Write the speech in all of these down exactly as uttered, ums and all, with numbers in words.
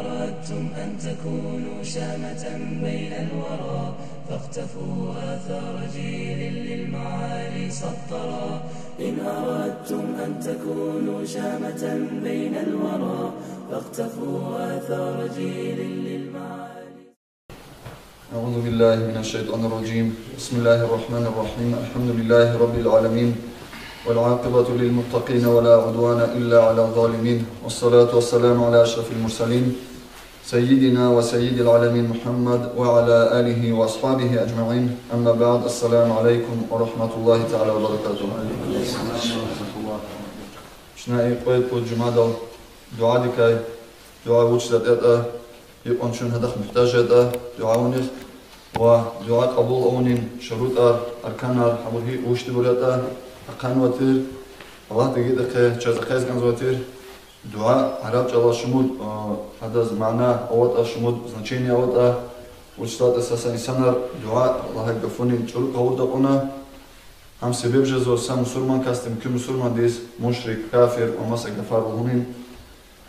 أردتم أن تكونوا شامة بين الورى، فاقتفوا آثار جيل للمعالي سطرا. إن أردتم أن تكونوا شامة بين الورى، فاقتفوا آثار جيل للمعالي. أعوذ بالله من الشيطان الرجيم. بسم الله الرحمن الرحيم. الحمد لله رب العالمين. والعاقبة للمتقين ولا عدوان إلا على الظالمين. والصلاة والسلام على أشرف المرسلين سيدنا وسيد العالمين محمد وعلى آله وأصحابه أجمعين. أما بعد، السلام عليكم ورحمة الله تعالى وبركاته. Чна и кьвед пуд жумадал дуьадикай, дуьа вуч затӀ ятӀа, икьван чун гьадахъ муьгьтеж ятӀа дуьа авунихъ, ва дуьа кьабул авунин шурутӀар, арканар, гьабур гьи вучтибур ятӀа, ахъайнавай тир. Аллагьди гайитӀа хъе, чаз ахъайиз кӀанзавай тир. Дуьа араб чӀалал шумуд, а, гьадаз мана аватӀа, шумуд значение аватӀа, вучиз лагьайтӀа са-са инсанар дуьа лагьай гафунин чӀуру гъавурда кьуна, гьам себеб жезва са мусурман касди муькуь мусурмандиз мушрик, кафир ва маса гафар лугьунин.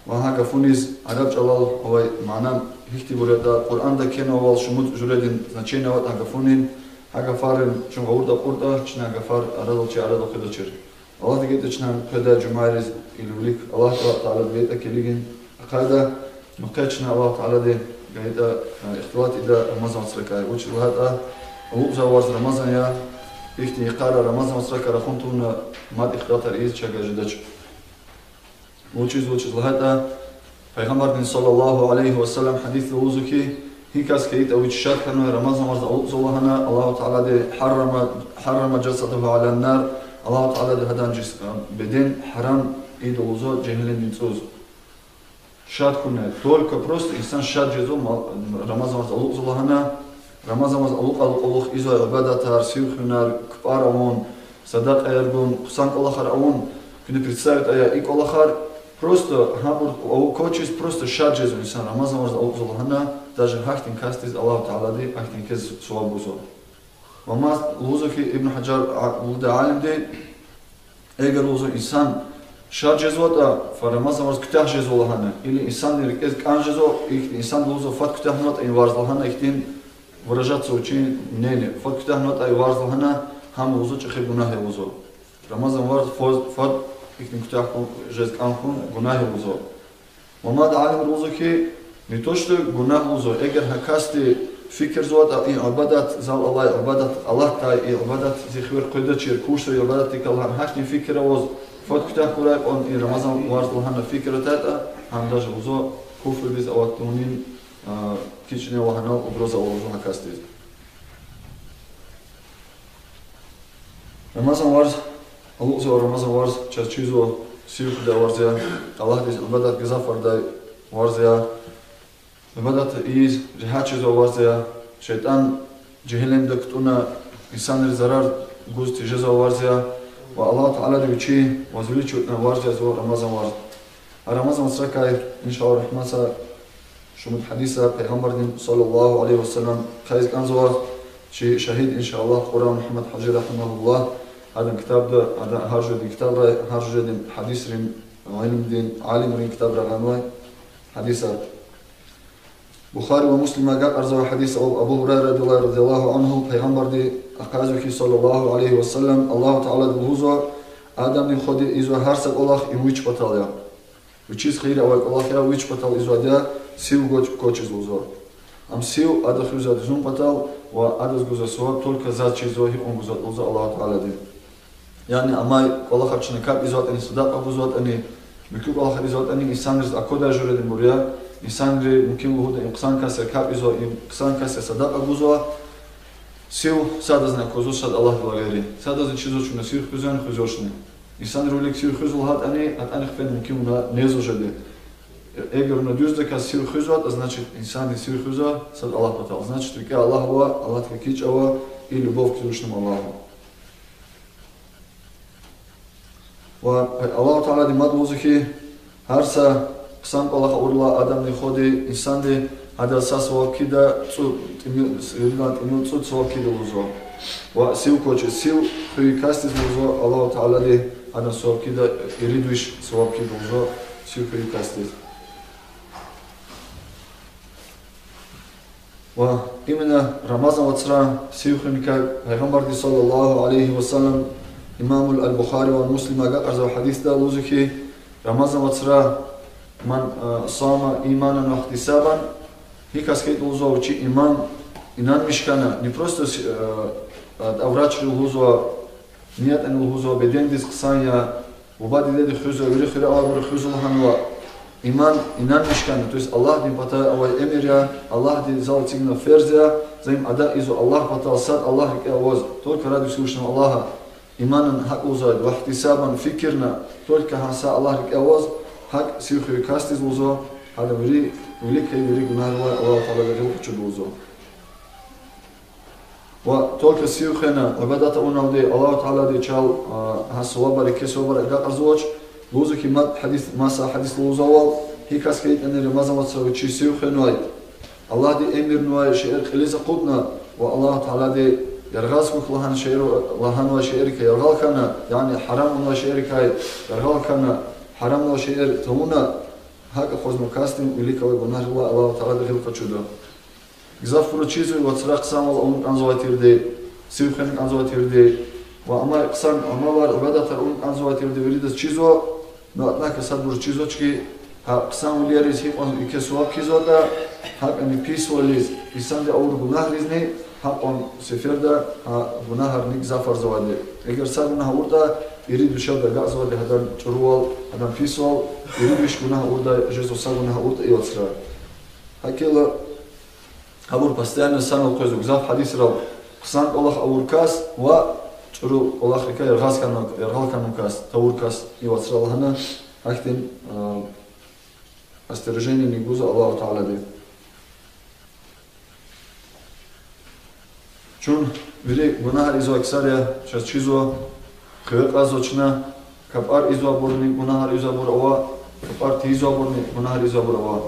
Ва гьа гафуниз араб чӀалал авай мана гьихьтинбур ятӀа, Къуръанда кхьенвайвал шумуд жуьредин значение аватӀа гьа гафунин, гьа гафарин чун гъавурда кьуртӀа, чна гьа гафар арадал чи арадал къведачир. Аллагьди гайитӀа чна къведай жумайриз или вилик Аллагь Таалади гайитӀа килигин ахъайда, ну хъе чна Аллагь Таалади гайитӀа, а, ихтилат ийида Рамазан вацракай. Вучиз лагьайтӀа алукьзавай варз Рамазан я, ихьтин йикъара Рамазан вацракай рахун тавуна мад ихтилатар ийиз чавай жедач. Вучиз, вучиз лагьайтӀа Пайгъамбардин صلى الله عليه وسلم гьадисда лугьузва хьи, гьи кас хьайитӀа вич шад хьанвай Рамазан варз алукьзава лагьана, Аллагь Таалади حرم، حرم جسده على النار, Аллагь Таалади гьадан жис-, а, беден гьарам ийида лугьузва жегьеннемдин цӀуз. Шад хьунай, только просто инсан шад жезва ма-, Рамазан варз алукьзава лагьана, Рамазан варз алукьайдалай кьулухъ ийизвай ибадатар, сив хуьнар, кпӀар авун, садакьаяр гун, хъсан кӀвалахар авун, куьне представить ая и кӀвалахар, просто гьабур авур квачиз просто шад жезва инсан Рамазан варз алукьзава лагьана, даже гьахьтин касдиз Аллагь Таалади гьахьтин квез суваб гузва. Ва мад лугьузва хьи Ибн Гьажар а-, лугьудай алимди, эгер лугьузва инсан шад жезватӀа, фа Рамазан варз куьтягь жезва лагьана, или инсандин рикӀиз кӀан жезва, ихьтин инсанди лугьузва фад куьтягьнаватӀа и варз лагьана, ихьтин выражаться вичин мнение, фад куьтягьнаватӀа и варз лагьана, гьам лугьузва чӀехи гунагь я лугьузва. Рамазан варз фад, фад ихьтин куьтягь хьун, жез кӀан хьун гунагь я лугьузва. Ва мад алимри лугьузва хьи, не то что гунагь лугьузва, эгер гьа касди фикирзаватӀа и ибадат, зал алай ибадат алатай, и ибадат зи хивер къведачир, куфрдин ибадатдикай лагьана, гьахьтин фикир аваз, фад куьтягь хьурай кьван и Рамазан варз лагьана фикир атайтӀа, гьам даже лугьузва куфрдиз аватунин, а, кичӀе лагьанал угроза ава лугьузва гьа касдиз. Рамазан варз, алукьзавай Рамазан варз чаз чизва сив хуьдай варз я, Аллагьдиз ибадат гзаф фардай варз я, ибадат ийиз регьят жезвай варз я, шейтӀан жегьеннемда кутӀунна инсанриз зарар гуз тежезвай варз я, ва Аллагь Таалади Вичи возвеличивать авунвай варз язва Рамазан варз. А Рамазан вацракай, иншаллагь рагьман, са шумуд гьадисар Пайгъамбардин صلى الله عليه وسلم хъайиз кӀанзава, чи шагьид, иншаллагь, Къуран Мугьаммад Гьажи رحمه الله, гьадан ктабда, гьадан гьар жуьредин ктабрай, гьар жуьредин гьадисрин, илимдин, алимрин ктабрай гъанвай гьадисар. Бухари ва Муслима агакьарзавай гьадис ава, Абу Гьурайра رضي الله عنه, Пайгъамбарди ахъайзава хьи صلى الله عليه وسلم, Аллагь Таалади лугьузва: Адамдин Худди ийизвай гьар са кӀвалах им вич патал я. Вичиз хийир авай кӀвалах я, вич патал ийизвайди я, сив гвач-, квачиз лугьузва. Ам сив ада хуьзвайди зун патал ва адаз гузвай суваб только заз чизва, гьикьван гузватӀа лугьузва Аллагь Таалади. Яни амай кӀвалахар чна капӀ ийизватӀани, садакьа гузватӀани, муькуь кӀвалахар ийизватӀани, инсанриз аквадай жуьрединбур я, инсанри мумкин лугьуда им хъсан кас я капӀ ийизва, им хъсан кас я садакьа гузва, сив садазни аквазва, сад Аллагьдилай гъейри. Садазни чизва чна сив хуьзвани, хуьзвачни. Инсанри вилик сив хуьзва лагьайтӀани, атӀани хъфена мумкин вуна незва жеди. Эгер вуна дуьздаказ сив хуьзватӀа, значит, инсанди сив хуьзва сад Аллагь патал. Значит, рикӀе Аллагь ава, Аллагьдикай кичӀ ава, и любовь к Всевышнему Аллаху. Ва Аллагь Таалади мад лугьузва хьи, гьар са хъсан кӀвалах авурла Адамдин Худди, инсанди, гьадаз са суваб кхьида, цӀу-, тӀимил, виридалай тӀимил цӀуд суваб кхьида лугьузва. Ва сив квачиз, сив хуьй касдиз лугьузва, Аллагь Таалади гьадан суваб кхьида, ирид виш суваб кхьида лугьузва сив хуьй касдиз. Ва именно Рамазан вацра сив хуьникай Пайгъамбарди صلى الله عليه وسلم, имам аль-Бухари ва Муслима агакьарзавай гьадисда лугьузва хьи, Рамазан вацра من صام إيمانا واحتسابا, гьи кас хьайитӀа лугьузва вичи иман, инанмиш хьана, не просто с-, э, э, аврачри лугьузва, ниятани лугьузва бедендиз хъсан я, буба-дидеди хуьзва, вири хуьре авайбуру хуьзва лагьанва, иман, инанмиш хьана, то есть Аллагьдин патай авай эмир я, Аллагьди зал эцигна ферз я, за им ада ийизва Аллагь патал, сад Аллагь рикӀе аваз, только ради Всевышнего Аллаха, иманан гьакӀ лугьузвайди, واحتسابا, фикирна, только гьа са Аллагь рикӀе аваз, гьакӀ сив хвейи касдиз лугьузва, гьадан вири, вилик квай вири гунагьрилай Аллагьу Таалади гъил къачуда лугьузва. Ва только сив хвена, ибадат авуналди, Аллагьу Таалади чал, а, гьа савабар, еке савабар агакьарзавач, лугьузва хьи, мад гьадис, маса гьадис лугьузвайвал, гьи кас хьайитӀани Рамазан вацра вичи сив хвенвай, Аллагьди эмирнавай шейэр кьилиз акъудна, ва Аллагьу Таалади яргъаз хьухь лагьана шейэр, лагьанвай шейэрикай яргъал хьана, яни гьарамнавай шейэрикай яргъал хьана, гьарамнавай шейэр тавуна, гьакӀ акъвазнавай касдин вилик квай гунагьрилай Аллагьу Таалади гъил къачуда. Гзафбуруз чизва вацра хъсанвал авун кӀанзавай тирди, сив хвена кӀанзавай тирди, ва амай хъсан амалар, ибадатар авун кӀанзавай тирди виридаз чизва, но однако садбуруз чизвач хьи, гьа хъсанвилериз гьикьван еке саваб кхьизватӀа, гьакӀни писвилериз, инсанди авур гунагьризни, гьакьван сеферда гьа гунагьарни гзафарзавайди. Эгер са гунагь авуртӀа, ирид вишелди агакьзавайди гьадан чӀурувал, гьадан писвал, ирид виш гунагь авурдай жезва са гунагь авуртӀа и вацра. ГьакӀ хьайила, гьабур постоянно санал къвезва гзаф гьадисрал, хъсан кӀвалах авур кас ва чӀуру кӀвалахрикай яргъаз хьанва, яргъал хьанва кас, тавур кас, и вацра лагьана, гьахьтин, а, остережениени гузва Аллагьу Таалади. Чун вири гунагьар ийизвай ксар я, чаз чизва, хиве кьазва чна, капӀар ийизвайбурни гунагьар ийизвайбур ава, капӀар тийизвайбурни гунагьар ийизвайбур ава.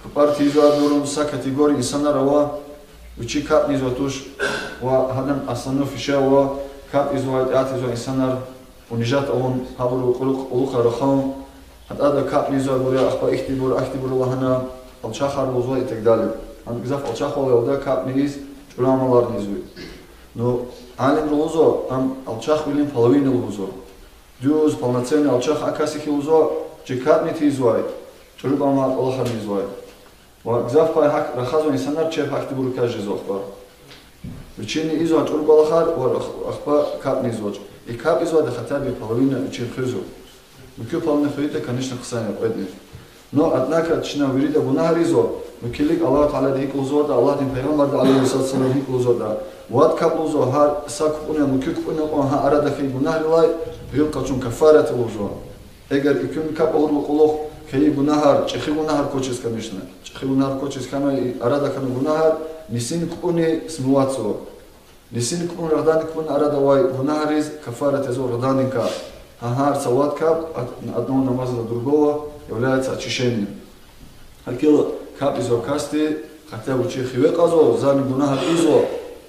КапӀар тийизвайбурун са категория инсанар ава, вичи капӀни ийизвай туш, ва гьадан основной фиши ава, капӀ ийизвай, итӀаат ийизвай инсанар унижать авун, гьабуру кьулухъ, кьулухъ рахун, гьатӀада капӀни ийизвайбур я, ахпа ихьтинбур, ахьтинбур лагьана, алчахар лугьузва и так далее. Ам гзаф алчахвал ялда капӀни ийиз, чӀуру амаларни ийизва. Ну, алимри лугьузва, ам алчахвилин половина лугьузва. Дуьз, полноценный алчах а кас я хьи лугьузва, чи капӀни тийизвай, чӀуру амал, кӀвалахарни ийизвай. Ва гзаф пай гьакӀ рахазва инсанар, чеб гьахьтинбурукай жезва ахпа. Вичини ийизва чӀуру кӀвалахар ва рах-, ахпа капӀни ийизвач. И капӀ ийизвайди хотя бы половина вичин хуьзва. Муькуь половина хуьйтӀа, конечно, хъсан я кьведни. Но, однако, чна вирида гунагьар ийизва, ну, килиг Аллагьу Таалади гьикӀ лугьузватӀа, Аллагьдин Пайгъамбарди, عليه الصلاة والسلام, гьикӀ лугьузватӀа. Вад капӀ лугьузва, гьар са капӀунин муькуь капӀунин кьван гьа арада хьайи гунагьрилай гъил къачун, кафарат лугьузва. Эгер и куьн капӀ авурла кьулухъ хьайи гунагьар, чӀехи гунагьар квачиз, конечно, чӀехи гунагьар квачиз хьана, и арада хьана гунагьар, нисин капӀуни смыватьзава. Нисин капӀун, рагъдан капӀун арада авай гунагьриз кафарат язва рагъдандин капӀ. Гьа гьар са вад капӀ от одного намаза до другого является очищением. ГьакӀ хьайила капӀ ийизвай касди хотя бы вичи хиве кьазва, зани гунагьар ийизва,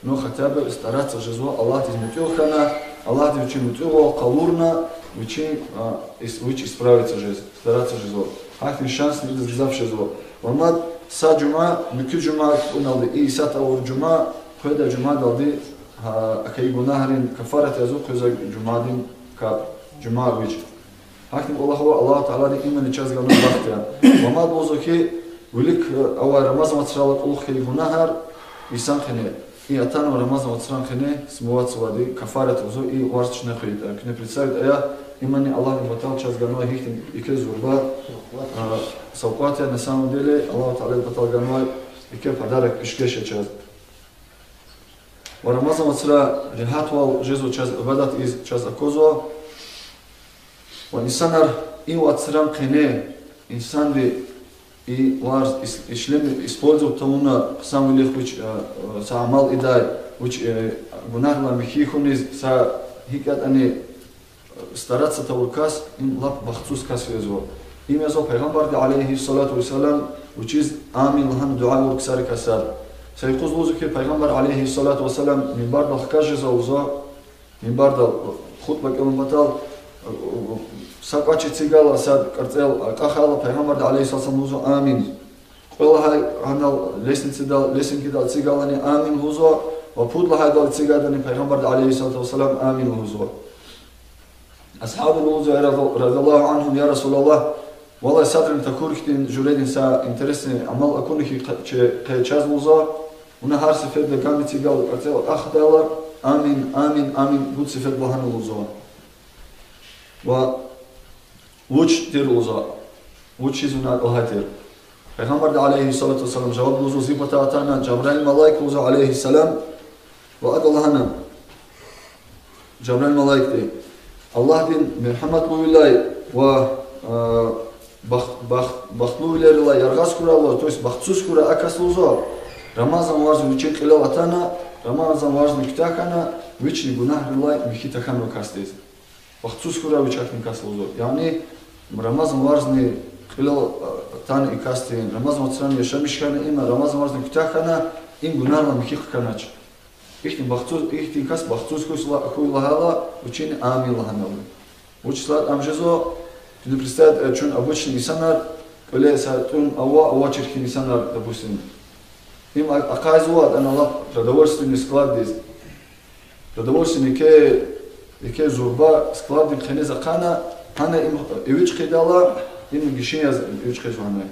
но хотя бы стараться жезва Аллагьдиз муьтӀуьгъ хьана, Аллагьдиз вичин муьтӀуьгъвал къалурна, вичин, а, ис-, вич исправиться жез, стараться жезва. Гьахьтин шансни идаз гзаф жезва. Ва мад са жуьмя, муькуь жуьмя капӀуналди, и исятда авур жуьмя, къведай жуьмядалди, гьа, хьайи гунагьрин кафарат язва къвезвай жуьмядин капӀ, жуьмя вич. Гьахьтин кӀвалахрал Аллагьу Таалади имани чаз ганвай бахт я. Ва мад лугьузва хьи, вилик, э, авай Рамазан вацралай кьулухъ хьайи гунагьар и сан къене, и атанвай Рамазан вацран къене смыватьзавайди, кафарат лугьузва, и варз чна хвейитӀа. Куьне представить ая, имани Аллагьдин патал чаз ганвай гьихьтин еке зурба, а, савкьват я, на самом деле, Аллагьу Тааладин патал ганвай еке подарок, пишкеш я чаз. Ва Рамазан вацра регьятвал жезва чаз, ибадат ийиз чаз аквазва. Ва инсанар и вацран къене, инсанди и варз ис-, ишлем-, использовать тавуна, хъсанвилихъ вич, э, э, са амал ийидай, вич, э, гунагьрилай михьи хьуниз, са гьикӀ ятӀани стараться тавур кас, им лап бахтсуз кас везва. Им язва Пайгъамбарди, عليه الصلاة والسلام, вичиз амин лагьана дуьа авур ксарикай сад. Са юкъуз лугьузва хьи, Пайгъамбар, عليه الصلاة والسلام, минбардал хкаж жезва лугьузва, минбардал хутӀба кӀелун патал, са кӀвач эцигайла, сад кӀарцӀел акьахайла, Пайгъамбарди, عليه الصلاة والسلام, лугьузва амин. Кьвед лагьай гьанал лестницадал, лесенкадал эцигайлани амин лугьузва, ва пуд лагьайдал эцигайлани Пайгъамбарди, عليه الصلاة والسلام, амин лугьузва. Асгьабри лугьузва, رضي الله عنهم: я Расулаллагь, валай садрани такур хьтин жуьредин са интересный амал акуна хьи, къе-, къе чаз лугьузва, вуна гьар сеферда гам эцигайла, кьве кьатӀ ахъайла, амин, амин, амин пуд сеферда лагьана лугьузва. Ва вуч тир лугьузва, вучиз вуна лагьай тир? Пайгъамбарди, عليه الصلاة والسلام, жаваб гузва: зи патав атана Жабраил малаик лугьузва, عليه السلام, ва ада лагьана, Жабраил малаикди, Аллагьдин мергьяматлувилелай ва, а, бахт-, бахт-, бахтлувилерилай яргъаз хьурай лугьузва, то есть бахтсуз хьурай а кас лугьузва, Рамазан варз вичин кьилел атана, Рамазан варзни куьтягь хьана, вични гунагьрилай михьи тахьанвай касдиз. Бахтсуз хьурай вич ахьтин кас лугьузва. Яни Рамазан варзни кьилел, а, атана и касдин, Рамазан вацран яшамиш хьана им, Рамазан варзни куьтягь хьана, им гунагьрилай михьи хъхьанач. Ихьтин бахтсуз, ихьтин кас бахтсуз хьуй ла-, хьуй лагьайла, вичини амин лагьана лугьузва. Вучиз лагьайтӀа ам жезва, куьне представить, э, чун обычный инсанар, кӀвале са тӀуьн ава, авачир хьи инсанар, допустим. Им а-, ахъайзава ана лап продовольственный складдиз. Продовольственный еке, еке зурба складдин къенез ахъайна, гьана им эвичӀ хъийидайла, им гишин яз эвичӀ хъийизва гьана.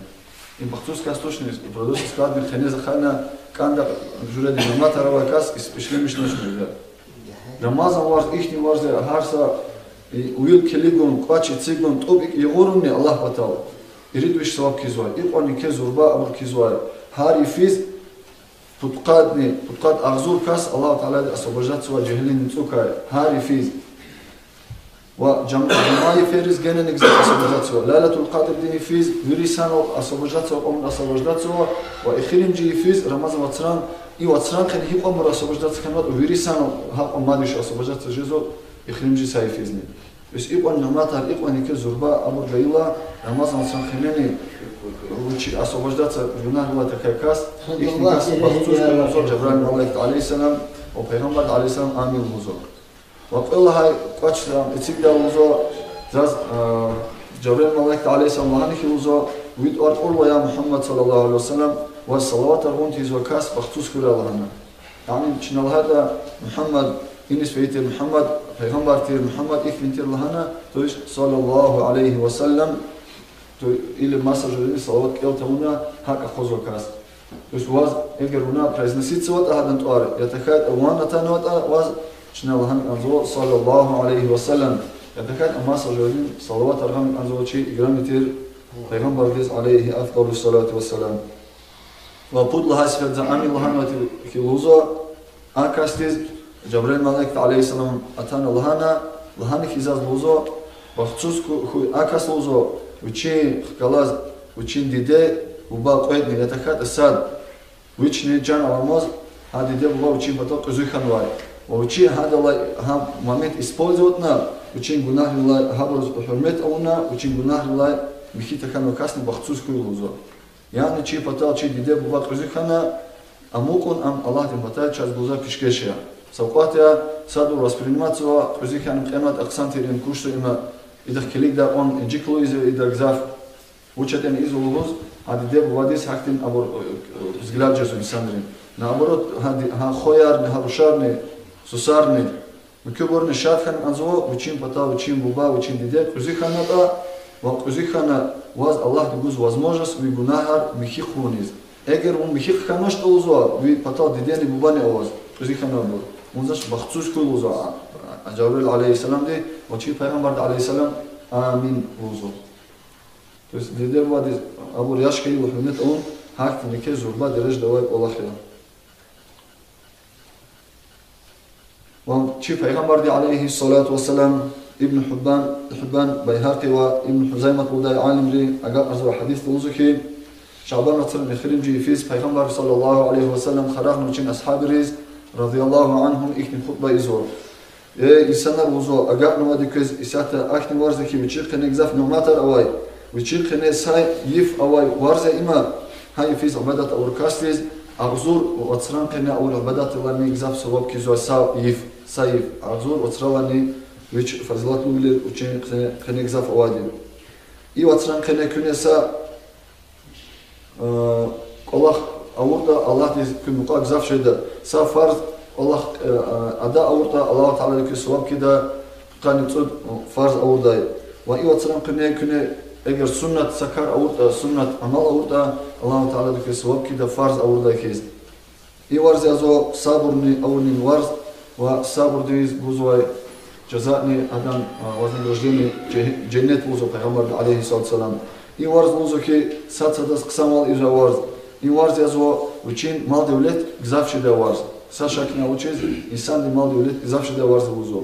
Им бахтсуз кас тушни, продовольственный складдин къенез ахъайна, кӀанда жуьредин наматар авай кас ис-, ишлемишначни жуьре. Рамазан варз, ихьтин варз я, гьар са, и, вил килиг гун, кӀвач эцигун, тӀуб икӀ югъурунни Аллагь патал, ирид виш саваб кхьизвай. Икьван еке зурба абур кхьизвай. Гьар йифиз пудкъадни, пудкъад агъзур кас Аллагь Таалади освобождатзава жегьеннемдин цӀукай. Гьар йифиз. Ва жам-, жума йифериз генани гзаф освобождатзава. Лайлатул Къадрдин йифиз вири санал освобождатзава, кьван освобождатзава, ва эхиримжи йифиз Рамазан вацран, и вацран къене гьикьванбур освобождатзава хьанватӀа, вири санал гьакьван мад виш освобождатзава жезва эхиримжи са йифизни. Бес икьван няматар, икьван еке зурба абур гайила, Рамазан вацран къенени вичи освобождатзава гунагьрилай тахьай кас, ихьтин кас бахтсуз хьуй лугьузва Жабраил малаикди, عليه السلام, ва Пайгъамбарди, عليه السلام, амин лугьузва. Ва кьвед лагьай кӀвач эцигда лугьузва, заз, а, Жабраил малаикди, عليه السلام, лагьана хьи лугьузва: ви тӀвар кьурла, я Мугьаммад, صلى الله عليه وسلم, ваз салаватар гъун тийизвай кас бахтсуз хьурай лагьана. Яни чна лагьайтӀа Мугьаммад, иниз фейи тир Мугьаммад, пайгъамбар тир Мугьаммад, ихьтин тир лагьана, то есть صلى الله عليه وسلم, то или маса жуьредин салават кӀел тавуна гьакӀ акъвазва кас. То есть ваз, эгер вуна произноситься аватӀа гьадан тӀвар, я тахьайтӀа ван атанватӀа ваз, чна лагьана кӀанзава صلى الله عليه وسلم, я тахьайтӀа маса жуьредин салаватар гъана кӀанзава чи играми тир пайгъамбардиз, عليه أفضل الصلاة والسلام. Ва пуд лагьай сеферда за амин лагьанвай тир хьи лугьузва, а касдиз Жабраил малаикди, عليه السلام, атана лагьана, лагьана хьи заз лугьузва, бахтсуз хьу-, хьуй а кас лугьузва, вичин хкалаз, вичин диде, буба кьведни, я тахьайтӀа сад, вични чан аламаз, гьа диде-буба вичин патал кьуьзуь хьанвай. Ва вичи гьадалай гьа момент использоватьна, вичин гунагьрилай, гьабуруз гьуьрмет авуна, вичин гунагьрилай михьи тахьанвай касни бахтсуз хьуй лугьузва. Яни чи патал чи диде-буба кьуьзуь хьана, амукьун ам Аллагьдин патай чаз гузвай пишкеш я. Савкьват я, садбур восприниматьзава, кьуьзуь хьана кьенватӀа хъсан тир им, кушзава им, идахъ килигдай кьван инжиклу ийизва, ида гзаф. Вуч ятӀани ийизва лугьуз, гьа диде-бубадиз гьахьтин абур, э, взгляд жезва инсанрин. Наоборот, гьа ди-, гьа хваярни, гьа рушарни, сусарни, муькуьбурни шад хьана кӀанзава, вичин патав, вичин буба, вичин диде кьуьзуь хьанватӀа, ва кьуьзуь хьана ваз Аллагьди гуз возможность ви гунагьар михьи хъувуниз. Эгер вун михьи хъхьанвачтӀа лугьузва, ви патал дидени бубани аваз, кьуьзуь хьанвайбур, вун, значит, бахтсуз хьуй лугьузва, а, а, Жабраил, عليه السلام-ди, ва чи пайгъамбарди, عليه السلام, амин лугьузва. То есть диде-бубадиз абур яш хьайила гьуьрмет авун, гьахьтин еке зурба дережада авай кӀвалах я. Ва чи пайгъамбарди, عليه الصلاة والسلام, Ибн Гьиббан, Гьиббан, Байгьакъи ва Ибн Хузаймат лугьудай алимри агакьарзавай гьадисда лугьузва хьи, Шабан вацран эхиримжи йифиз пайгъамбар, صلى الله عليه وسلم, къарагъна вичин асгьабриз, رضي الله عنهم, ихьтин хутӀба ийизва. Эй инсанар, лугьузва, агакьнавайди квез исятда ахьтин варз я хьи, вичин къене гзаф няматар авай, вичин къене са йиф авай варз я им, гьа йифиз ибадат авур касдиз агъзур вацран къене авур ибадатдилайни гзаф саваб кхьизвай, са йиф, са йиф, агъзур вацралайни вич фазилатлувилер вичин къене, къене гзаф авайди. И вацран къене куьне са Э, кӀвалах авуртӀа, Аллагьдиз куь мукьва гзаф жеда. Са фарз кӀвалах, э, э, ада авуртӀа, Аллагьу Таалади куь суваб кида, къанни цӀуд фарз авурдай. Ва и вацран къене куьне эгер суннат са кар авуртӀа, суннат амал авуртӀа, Аллагьу Таалади куь суваб кида фарз авурдай хьиз. И варз язва сабурни авунин варз, ва сабурдиз гузвай жазани, адан, а, вознаграждение же-, женнет лугьузва Пайгъамбарди, عليه الصلاة والسلام. И варз лугьузва хьи, сад-садаз хъсанвал ийизвай варз. И варз язва вичин мал-девлет гзаф жедай варз. Са шакни авачиз, инсандин мал-девлет гзаф жедай варз лугьузва.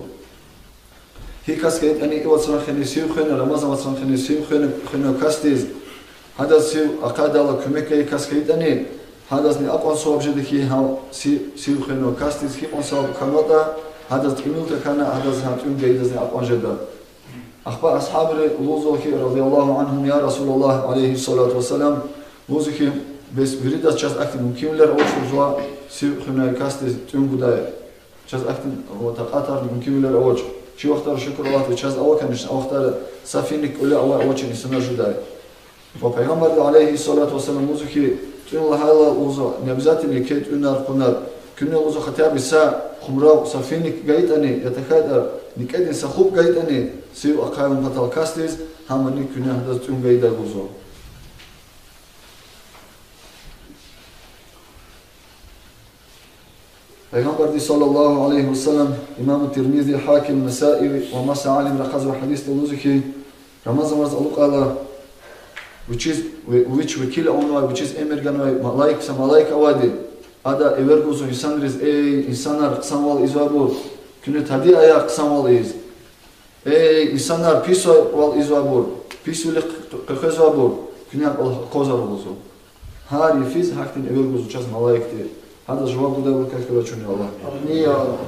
Гьи кас хьайитӀани и вацран къене сив хвена, Рамазан вацран къене сив хвена, хвенвай касдиз, гьадаз сив ахъайдайла куьмек гайи кас хьайитӀани, гьадазни акьван суваб жеда хьи, гьа сив, сив хвенвай касдиз гьикьван суваб хьанватӀа, гьадаз тӀимил тахьана, гьадаз гьа тӀуьн гайидазни акьван жеда. Ахпа асгьабри лугьузва хьи, رضي الله عنهم, я رسول الله, عليه الصلاة والسلام, лугьузва хьи, бес виридаз чаз ахьтин мумкинвилер авач лугьузва сив хвенвай касдиз тӀуьн гудай. Чаз ахьтин, ва, такьатар, мумкинвилер авач. Чи вахтара, шукур Аллагьдиз, чаз ава, конечно, а вахтара са финик кӀвале авай-авачир инсанар жедай. Ва Пайгъамбарди, عليه الصلاة والسلام, лугьузва хьи, тӀуьн лагьайла, лугьузва, не обязательно еке тӀуьнар, къунар. Куьне, лугьузва, хотя бы са хумрав, са финик гайитӀани, я тахьайтӀа некӀедин са хуп гайитӀани, сив ахъайна патал касдиз, гьамани куьне гьадаз тӀуьн гайида лугьузва. Пайгъамбарди, صلى الله عليه وسلم, имам Тирмизи, Гьаким, Насаи ва маса алимри рахазвай гьадисда лугьузва хьи, Рамазан варз алукьайла, вичиз ве-, вич векил авунвай, вичиз эмир ганвай малаик, са малаик авайди, ада эвер гузва инсанриз: эй, инсанар, хъсанвал ийизвайбур, куьне тади ая хъсанвал ийиз. Эй, инсанар, писвал ийизвайбур, писвилихъ къекъвезвайбур, куьне кӀвалах акъвазар лугьузва. Гьар йифиз гьахьтин эвер гузва чаз малаикди. Гьадаз жаваб гудайбурукай хьурай чун, я Аллагь. Амин, я Аллагь.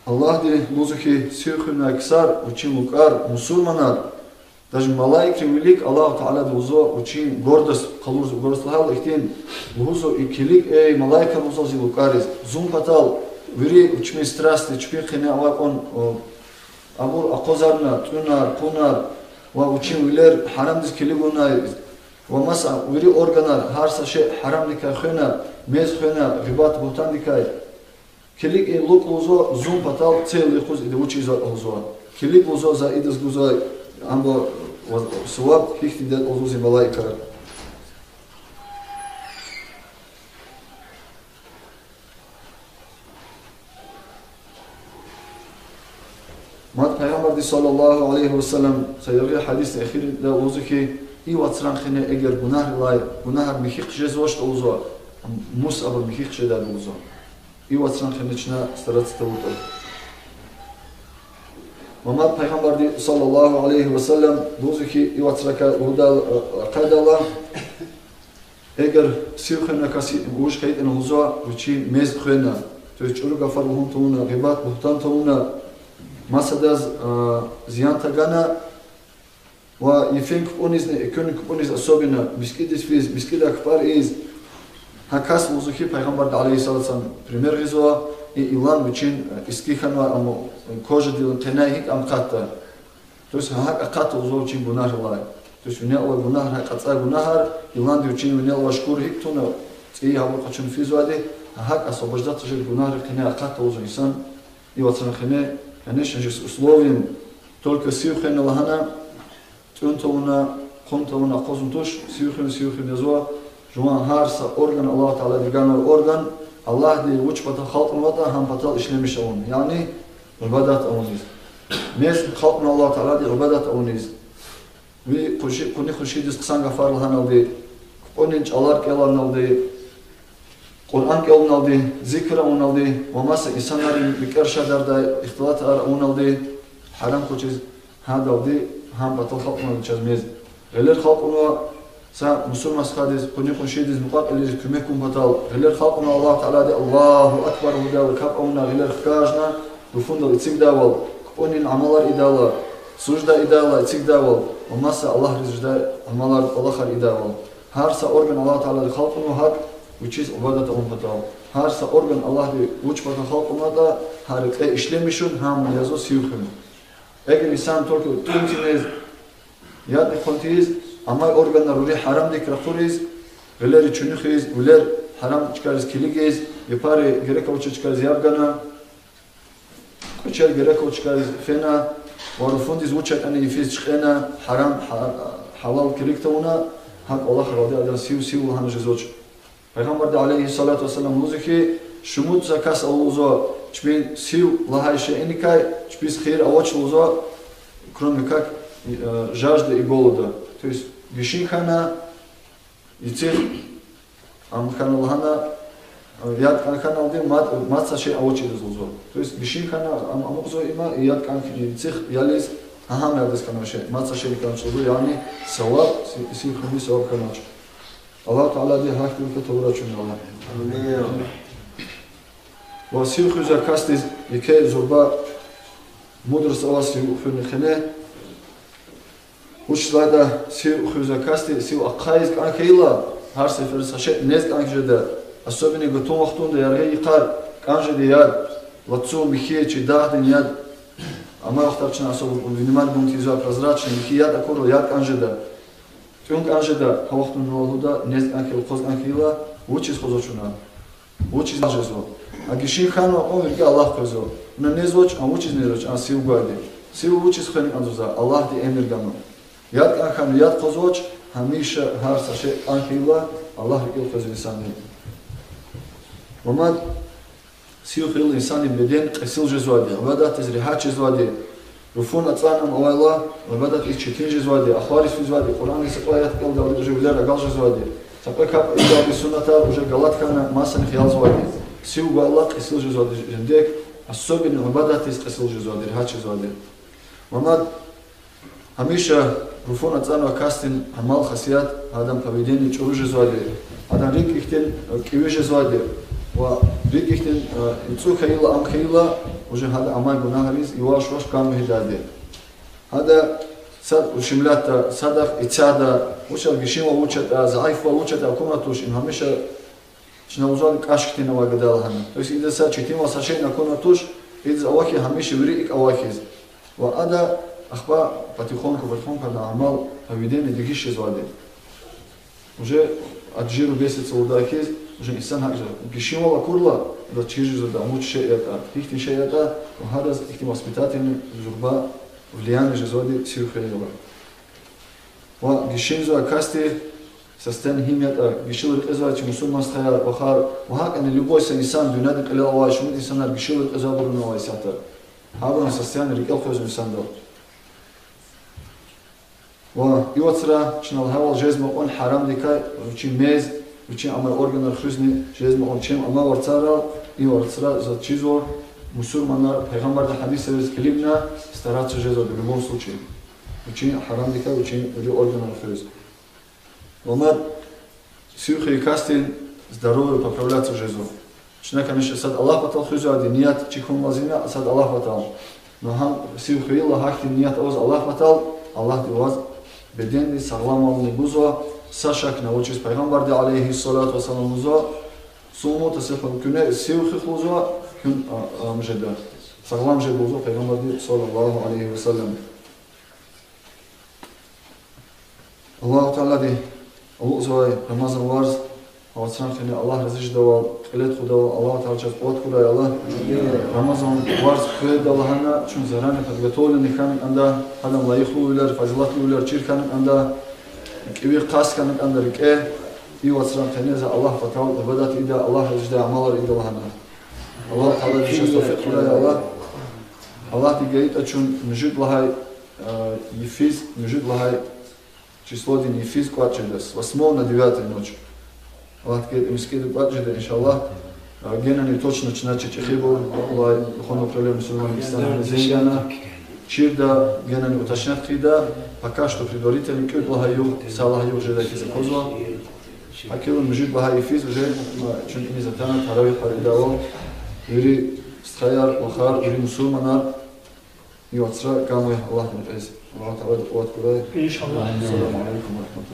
Аллагьди лугьузва хьи, сив хуьнай ксар, вичин лукӀар, мусурманар, даже малаикрин вилик Аллагьу Таалади лугьузва вичин гордость къалурзава, гордость лагьайла ихьтин лугьузва, и килиг, эй малаикар, лугьузва, зи лукӀариз, зун патал вири вичмин страсти, чпин къене авай кьван, о, абур акъвазарна, тӀуьнар, къунар ва вичин вилер гьарамдиз килигунай, ва маса вири органар, гьар са шей гьарамдикай хвена, мез хвена, гъибат, бугьтандикай. Килиг и лукӀ, лугьузва, зун патал цел юкъуз ида вуч ийизватӀа, лугьузва. Килиг, лугьузва, за идаз гузвай амба суваб гьихьтинди ятӀа, лугьузва, зи малаикар. Мад Пайгъамбарди, صلى الله عليه وسلم, са яргъи гьадисдин эхирда лугьузва хьи, и вацран къене эгер гунагьрилай, гунагьар михьи хъжезвачтӀа, лугьузва, мус абур михьи хъжеда, лугьузва. И вацран къене чна стараться тавуртӀа. Ва мад Пайгъамбарди, صلى الله عليه وسلم, лугьузва хьи, и вацракай лугьудай, э, къайдайла, эгер сив хуьнай кас вуж хьайитӀани, лугьузва, вичин мез хвена, то есть чӀуру гафар лугьун тавуна, гъибат, бугьтан тавуна, масадаз, э, зиян тагана, ва йифен кпӀунизни, экуьнин кпӀуниз особенно, мискӀиндиз физ, мискӀиндай кпӀар ийиз. Гьа кас, лугьузва хьи, Пайгъамбарди, عليه الصلاة والسلام, пример гъизва, и илан вичин, э, иски хьанвай, амма, э, кожадилай къеняй гьикӀ ам акъатда. То есть гьа гьакӀ акъатда, лугьузва, вичин гунагьрилай. То есть винел авай гунагьар, гьа кьацӀай гунагьар, иланди вичин винел авай шкура гьикӀ туна, цӀийи гьабур къачуна физвайди, гьа гьакӀ освобождать жеда гунагьрин къене, акъатда, лугьузва, инсан и вацран къене, конечно же, с условием, только сив хуьна лагьана, тӀуьн тавуна, къун тавуна акъвазун туш, сив хуьн, сив хуьн язва, жуван гьар са орган, Аллагьу Таалади ганвай орган, Аллагьди вуч патал халкьнаватӀа, гьам патал ишлемиш авун, яни ибадат авуниз. Мез халкьнава Аллагьу Таалади ибадат авуниз. Ви къунши-, къуни-къуншидиз хъсан гафар лагьаналди, кпӀунин чӀалар кӀелуналди, Къуръан кӀелуналди, зикр авуналди ва маса инсанрин рикӀер шадардай ихтилатар авуналди, гьарам квачиз, гьадалди, гьам патал халкьнава чаз мез. Гъилер халкьнава са мусурман стхадиз, къуни-къуншидиз, мукьва-кьилийриз куьмек гун патал. Гъилер халкьнава Аллагьу Таалади Аллагьу акбар лугьудайла капӀ авуна, гъилер хкажна, руфундал эцигдайвал, кпӀунин амалар ийидайла, сужда ийидайла эцигдайвал ва маса Аллагьриз жедай амалар, кӀвалахар ийидайвал. Гьар са орган Аллагьу Таалади халкьнава гьакӀ вичиз ибадат авун патал. Гьар са орган Аллагьди вуч патал халкьнаватӀа, гьа рекье ишлемишун, гьам язва сив хуьн. Эгер инсан только тӀуьн тийиз, Яд хъун тийиз, амай органар вири гьарамдик ракъуриз, гъилери чуьнуьхиз, вилер гьарам чкайриз килигиз, япари герек авачир чкайриз яб гана, кьве чер герек авачир чкайриз фена, ва руфундиз вуч ятӀани йифиз чкӀена, гьарам, гьа-, гьалал килиг тавуна, гьакӀ кӀвалахралди адан сив сив лагьана жезвач. Пайгъамбарди, عليه الصلاة والسلام, лугьузва хьи, шумуд са кас ава лугьузва, чпин сив лагьай шейиникай чпиз хийир авач лугьузва, кроме как, э, жажда и голода. То есть гишин хьана, эциг, ам хьана лагьана, э, яд кӀан хьаналди мад, мад са шей авачиз лугьузва. То есть гишин хьана, ам, амукьзава има, и яд кӀан хьи-, эциг ялиз, гьа гьам ялдиз хьанвай шей, мад са шейни кӀанч лугьузва, яни саваб, си-, сив хуьнин саваб хьанач. Аллагь Таалади гьахьтинбурукай тавурай чун, Аллагь. Амин. Ва сив хуьзвай касдиз еке зурба мудрость ава сив хуьнин къене. Вучиз лагьайтӀа сив хуьзвай касди сив ахъайиз кӀан хьайила, гьар сеферда са шей нез кӀан жеда, особенно гатун вахтунда яргъи йикъар кӀан жеда яд, лацу, михьи, чи дагъдин яд. Амай вахтара чна особо внимание гун тийизвай прозрачный, михьи яд акурла, яд кӀан жеда. ТӀуьн кӀан жеда, гьа вахтунда лугьуда, нез кӀан хьайила, хъваз кӀан хьайила, вучиз хъвазва чна? Вучиз жезва? А гишин хьанва кьван, рикӀе Аллагь къвезва. Вуна незвач, а вучиз незвач, а сив гвайди. Сив вучиз хвена кӀанзава? Аллагьди эмир гана. Яд кӀан хьана, яд хъвазвач, гьамиша гьар са шей кӀан хьайила, Аллагь рикӀел къвезва инсанни. Ва мад сив хвейила инсандин беден кьесил жезвайди, ибадатдиз регьят жезвайди, руфун ацӀанвал авайла, ибадатдиз четин жезвайди, ахвариз физвайди, Къуръандин са кьве аят кӀелдалди уже вилер агал жезвайди, са кьве капӀ ийидалди суннатар уже галат хьана масанихъ ялзавайди, сив гвайла кьесил жезвайди жендек, особенно ибадатдиз кьесил жезвайди, регьят жезвайди. Ва мад гьамиша руфун ацӀанвай касдин амал-хасият, адан поведение чӀуру жезвайди, адан рикӀ ихьтин, э, кӀеви жезвайди, ва рикӀ ихьтин, э, ицӀу хьайила, ам хьайила, уже гьада амай гунагьриз яваш-яваш кам вегьидайди. Гьада сад ушимлятда, садахъ ицада, вучар гишинвал вуч ятӀа, заифвал вуч ятӀа акуна туш, им гьамиша чна лугьузва кӀаш хьтин авай гада лагьана. То есть идаз са четинвал са шейни акуна туш, идаз авахьи гьамиша вири икӀ авахьиз. Ва ада ахпа потихоньку, потихоньку адан амал, поведение дегиш жезвайди. Уже от жиру бесится лугьудай хьиз, уже инсан гьакӀ жезва. Гишинвал акурла, адаз чир жезва ада, вуч шей ятӀа, гьихьтин шей ятӀа, ва гьадаз ихьтин воспитательный зурба влияние жезвайди сив хвейила. Ва гишинзавай касди состояние гьим ятӀа, гишила рекьизвай чи мусурман стхаяр, вахар, ва гьакӀни любой са инсан, дуьньядин кьилел авай шумуд инсанар гишила рекьизвайбур авай исятда. Гьабурун состояние рикӀел къвезва инсандал. Ва и вацра чна лагьайвал жезмай кьван гьарамдикай вичин мез, вичин амай органар хуьзни жезмай кьван, чем амай варцарал, и варцра заз чизва, мусурманар, Пайгъамбардин гьадисриз килигна, стараться жезва в любом случае вичин гьарамдикай вичин вири органар хуьз. Ва мад сив хвейи касдин здоровье поправляться жезва. Чна, конечно, сад Аллагь патал хуьзвайди, ният чи хьун лазим я, сад Аллагь патал. Но гьам сив хвейила, гьахьтин ният аваз Аллагь патал, Аллагьди ваз бедендин сагъламвални гузва, са шакни авачиз. Пайгъамбарди, عليه الصلاة والسلام, лугьузва: صوموا تصحوا, куьне сив хуьх лугьузва, куьн, а, ам жеда, сагълам жеда лугьузва Пайгъамбарди, صلى الله عليه وسلم. Аллагьу Таалади алукьзавай Рамазан варз, а вацран къене Аллагь рази жедайвал, кьиле тухудайвал Аллагьу Таалади чаз къуват гурай, Аллагь. Рамазан варз къведа лагьана чун заранее подготовленный хьана кӀанда, гьадан лайихлувилер, фазилатлувилер чир хьана кӀанда, кӀеви къаст хьана кӀанда рикӀе, и вацран къене за Аллагь патал ибадат ийида, Аллагь рази жедай амалар ийида лагьана. Аллагьу Таалади чаз тавфикъ гурай, Аллагь. Аллагьди гайитӀа чун муьжуьд лагьай, э, йифиз, муьжуьд лагьай числодин йифиз кӀватӀ жеда, с восьмого на девятое ночь. Аллагьди гайитӀа мискӀинда кӀватӀ жеда, иншаллагь. Э, генани точно чна чи чӀехибур, Аллагь, духовный управление мусульманрин, Дагъистандин зенгана, чирда, генани уточнять хъийида, пока что предварительно кӀуьд лагьай югъ, са лагьай югъ жедай хьиз аквазва. ГьакӀ хьайила муьжуьд лагьай йифиз уже, э, чун иниз атана, таравигь къайдайвал, вири стхаяр, вахар, вири мусурманар и вацра кӀан вегь Аллагьдин рекьиз. Аллагьу Таалади къуват гурай. Иншаллагь. السلام عليكم ورحمة الله.